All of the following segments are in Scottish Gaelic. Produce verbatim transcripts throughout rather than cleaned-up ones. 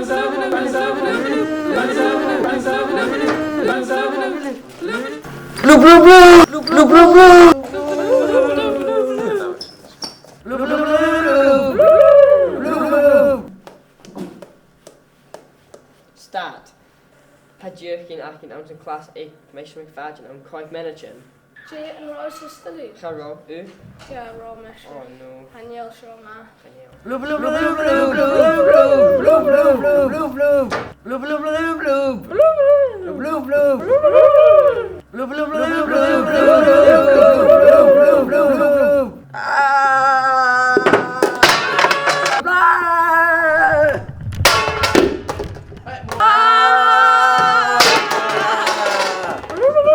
Blub, blub, blub! Blub, blub, blub! Blub, blub, blub! Blub, blub! Stad. Tha dìreach aon againn anns a' chlas aig Maighstir MacFadhin ann an còig mionaidean. Dè an robh thusa a' dèanamh? Cha robh, thu? Cha robh, Maighstir. Oh no. Chan eil seo math. Chan eil. Blub, blub, blub! Blub, blub, blub! Ah! Blah! Ah! Blub, blub,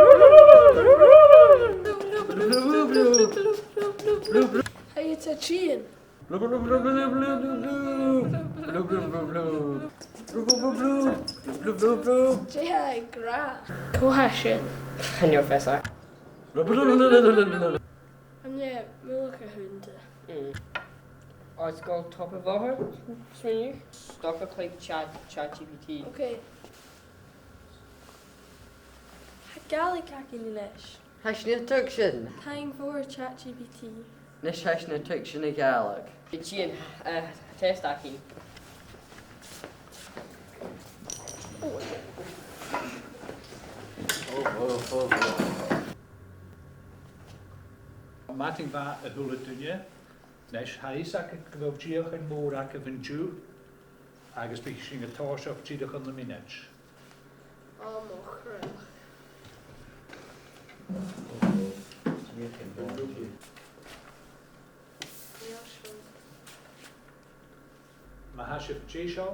blub! Hey, it's a chain. Blub, blub, blub! Blub, blub, blub! Blub, blub, blub! Dè tha e ag ràdh? Cò tha sin? Chan eil fhios agam. Blub, blub, blub! An e mullach a th' annta? Mm. Àrd-sgoil Tobar Mhoire, smaoinich. Stop a' cluich Chat, ChatGPT. Ok. Tha Gàidhlig againn a-nis. Tha sinn a' tuigsinn. Taing mhòr, ChatGPT. A-nis tha sinn a' tuigsinn a' Ghàidhlig. Bidh sinn, eh, test againn. Madainn mhath a h-uile duine. A-nis, tha fhios agam gu bheil deuchainn mòr agaibh an-diugh, agus bidh sinn a' tòiseachadh dìreach ann am mionaid. Ò, mo chreach. Ma tha sibh deiseil,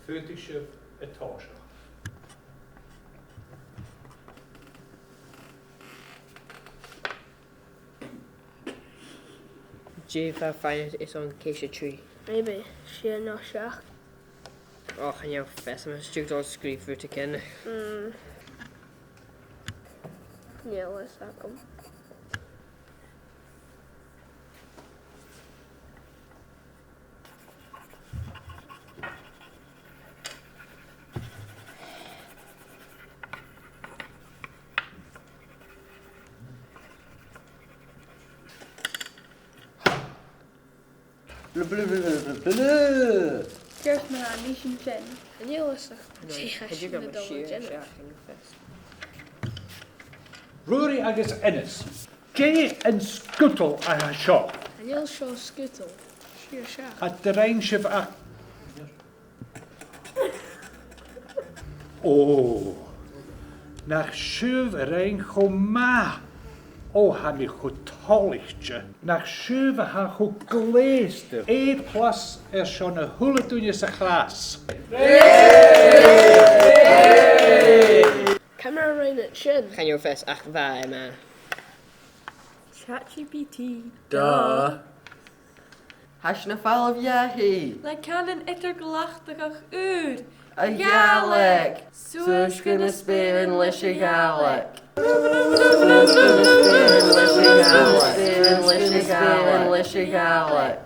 faodaidh sibh a' tòiseachadh. Dè am faigh-, is ann ceist a trì? Maybe sia no seachd. Och, chan eil fhios agam, 's dòcha dol a sgrìobhadh rudeigin. Mm. Chan eil fhios agam. Blu, blu, blu, blu, blu, blu. Ceart ma-thà, nì sinn sin. Chan eil fhios agam. No, dè tha sinn a' dol a dhèanamh. Ruairidh agus Innes. Dè an sgudal a tha seo? Chan eil seo sgudal. Sia seachd. Cha do rinn sibh ach... Ò, nach sibh a rinn cho math. Ò, tha mi cho toilichte. Nach sibh a tha cho gleusta. A plus airson a h-uile duine sa chlas. Ciamar a rinn iad sin? Chan eil fhios ach bha e math. ChatGPT. Duh. Tha sinn a' falbh dhachaigh. Le cànan eadar-ghlachtach ùr. A' Ghàidhlig. Suas gu na speuran leis a' Ghàidhlig. Suas gu na speuran leis a' Ghàidhlig. Suas gu na speuran leis a' Ghàidhlig.